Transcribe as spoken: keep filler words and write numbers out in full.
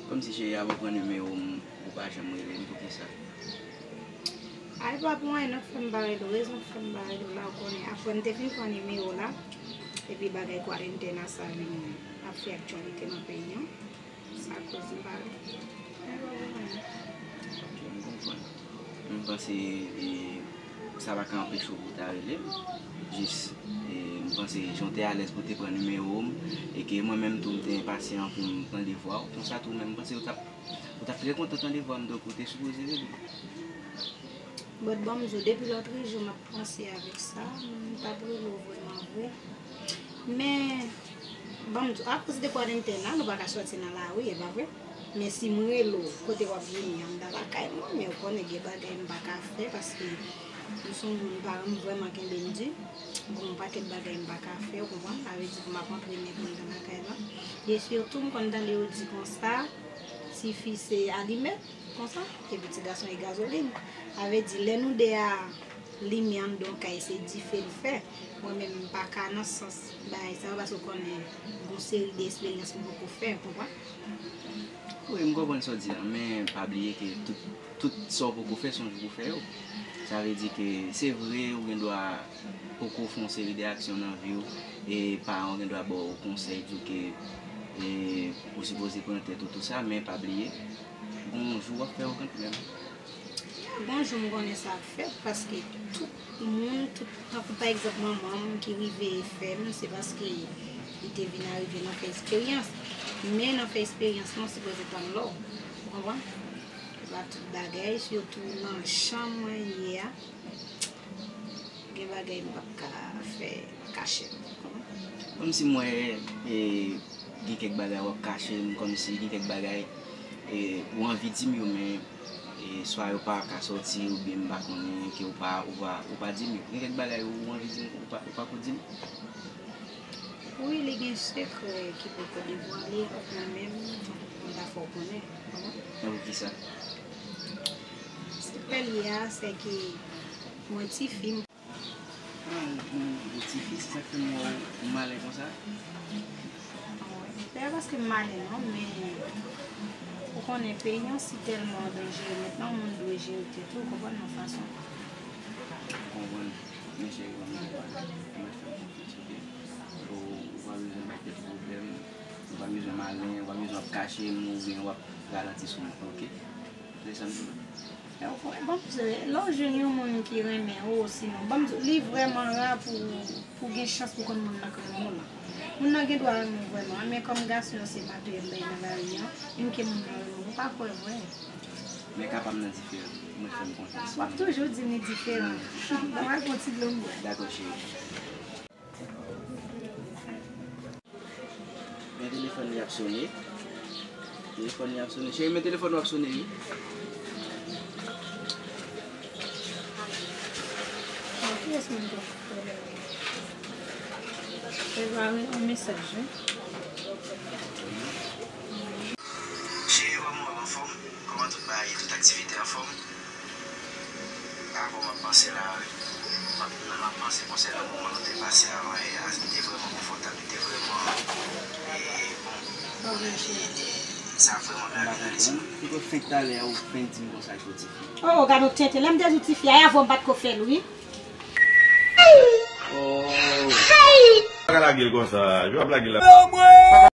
Kòmsi cheri a, ou pran nimewo m, ou pa janm rele m, poukisa? Ay, pa pou anyen non k fè m pa rele w, rezon k fè m pa rele w la, ou konnen, apre m te fin pran nimewo w la, epi bagay kwarantèn sa vin ap fè aktyalite nan peyi an, sa koz m pa rele w. Ay, pa pou anyen. Ok, m konprann. M panse, e, sa pa ka anpeche w pou w ta rele m. Jis, e, m panse jan w te alèz pou w te pran nimewo m, e ke mwen menm tou m te enpasyan pou m tande vwa w, konsa tou menm m panse ou t ap, ou t ap trè kontan tande vwa m, donk ou te sipoze rele m. But ban m di w, depi lòtrejou m ap panse avèk sa, m t ap rele w vrèman vre. Men, ban m di w, akoz de kwarantèn la, nou pa ka sòti nan lari, e pa vre? Men si m rele w, kote w ap vini an, m nan lakay mwen, men ou konnen gen bagay m pa ka fè, paske m se yon moun, paran m vrèman kenbe m di. Bon, yon pakèt bagay m pa ka fè, ou konprann? Sa vle di pou m ap antre men pou m nan lakay la. E sitou, m konn tande yo di konsa, tifi se alimèt, konsa, epi ti gason e gazolin. Sa vle di, lè nou de a, limyè anndan yon kay se dife l fè. Mwen menm, m pa ka nan sans bagay sa yo, paske w konnen, gon seri de esperyans m poko fè, ou konprann? Wi, m konprann sa w di a, men pa bliye ke tout, tout sa w poko fè, se yon jou pou w fè yo. Sa vle di ke se vre, ou gen dwa poko fè yon seri de aksyon nan vi w, e paran w gen dwa ba w konsèy, di w ke, e, ou sipoze pran tèt ou, tou sa, men pa bliye, gon jou w ap fè yo kanmenm. Gon jou m konnen sa ap fèt, paske tout moun, tout, tankou pa egzanp manman m ki rive fè m, se paske li te vin arive nan fè esperyans. Men nan fè esperyans lan, w sipoze tann lè w. Ou konprann? Se pa tout bagay, sitou nan jan mwen ye a, gen bagay m p ap ka fè kache m. Ou konprann? Kòmsi m wè, e, gen kèk bagay w ap kache m, kòmsi gen kèk bagay, e, ou anvi di m yo, men, e, swa yo pa ka sòti, oubyen m pa konnen, ke ou pa, ou pa, ou pa di m yo. Gen kèk bagay ou anvi di m, ou pa, ou pa ko di m? Wi, li gen sekrè ki poko devwale, fòk mwen menm, m ta fè w konnen. Nan poukisa? Sekrè li a, se ke mwen tifi, m Ah, ou, ou, ou tifi, se sa k fè m wè w malen konsa? Se pa paske m malen non, men ou konnen peyi an si tèlman danjere mentnan, moun dwe jere tèt ou, konprann, nan fason. M konprann, men cheri, ban m di w bagay. Ou mèt fè m konfyans, oke? Ou, ou pa bezwen bay tèt ou pwoblèm, ou pa bezwen malen, ou pa bezwen ap kache m oubyen w ap ralanti sou mwen, oke? Se sa m di w. Ban m di w, lè w jwenn yon moun ki renmen w, osinon, ban m di w, li vrèman ra pou, pou w gen chans pou konn moun nan k renmen w lan. Moun nan gen dwa renmen w vrèman, men kòm gason yo se materyèl bagay nan lari an, menm ke moun nan renmen w, ou pa kwè vre. Men ka pa m nan diferan. Mwen fè m konfyans. W ap toujou di m li diferan. Ban m al pran ti dlo m bwè. Dakò, cheri. Men telefòn li ap sone. Telefòn li ap sone. Cheri, men telefòn ou ap sone, wi. Bon, kiyès moun ki ap rele la? Revwa yon mesaj, wi. Cheri, kòman w anfòm? Kòman tout bagay, tout aktivite anfòm? Avan m ap panse la, m ap, m ap panse konsènan moman nou te pase avan yè a, li te vrèman konfòtab, li te vrèman, e, bon, e, e, sa vrèman grav nan lespri m. Ou fenk talè a, ou fenk di m konsa ke w tifi. Oh, gade yon tenten. Lè m te di w tifi a, e avan m pa t ko fè l, wi. Oh. Pa ka lage l konsa, je w ap lage l la.